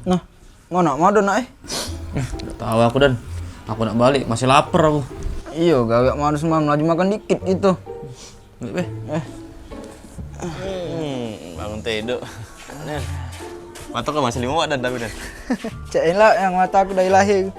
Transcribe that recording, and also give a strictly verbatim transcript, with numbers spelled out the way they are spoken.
Nah, ngono mau Don, nak, eh? Dak tahu aku, Dan. Aku nak balik, masih lapar aku. Iyo, gawe mau semalam laju makan dikit gitu. Balik, weh. Eh. Hmm, bangun tidur. Mata kau masih lima, Dan, tapi, Dan. Cek elak yang mata aku dari lahir.